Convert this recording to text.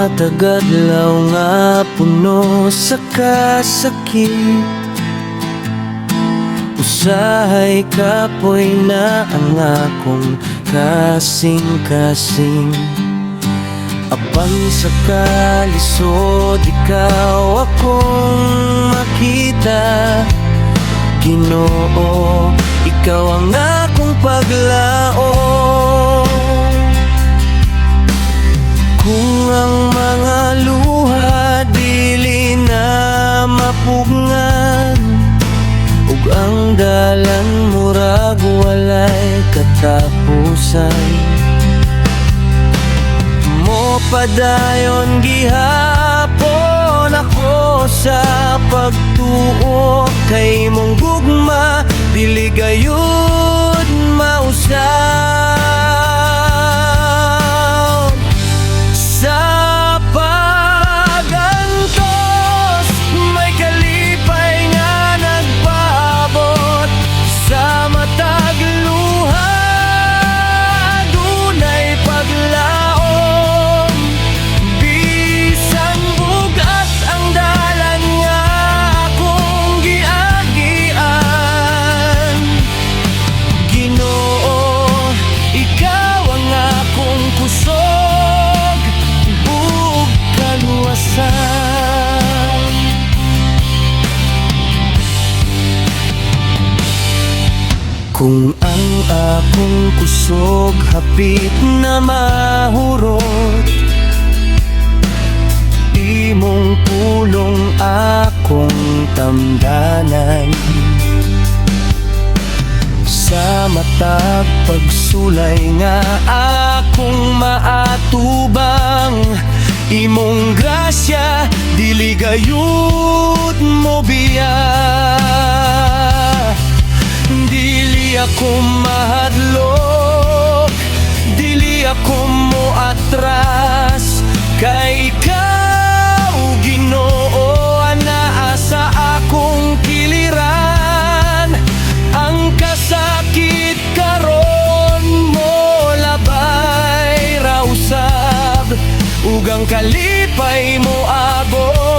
Matag adlaw nga puno sa kasakit, usahay kapoy na ang akong kasing-kasing. Apan sa kalisod, ikaw akong makita. Ginoo, ikaw ang akong paglaom. Kung ang mga luha dili na mapugngan ug ang dalan murag walay katapusan, mo padayon gihapon ako sa pagtuo kay imong gugma dili gayud mausab. Sa pag-antos, may kalipay nga nagpaabot. Sa matag luha, dunay paglaom. Bisan bug-at ang dalan nga akong giagian, Ginoo, ikaw ang akong kusog ug kaluwasan. Kung ang akong kusog hapit na mahurot, imong pulong akong tamdanan. Sa matag pagsulay nga akong maatubang, imong grasya dili gayud mo biya. Dili ako mahadlok, dili ako mo atras, kay ikaw, Ginoo, anaa sa akong kiliran. Ang kasakit karon mo labay ra usab ug ang kalipay mo abot.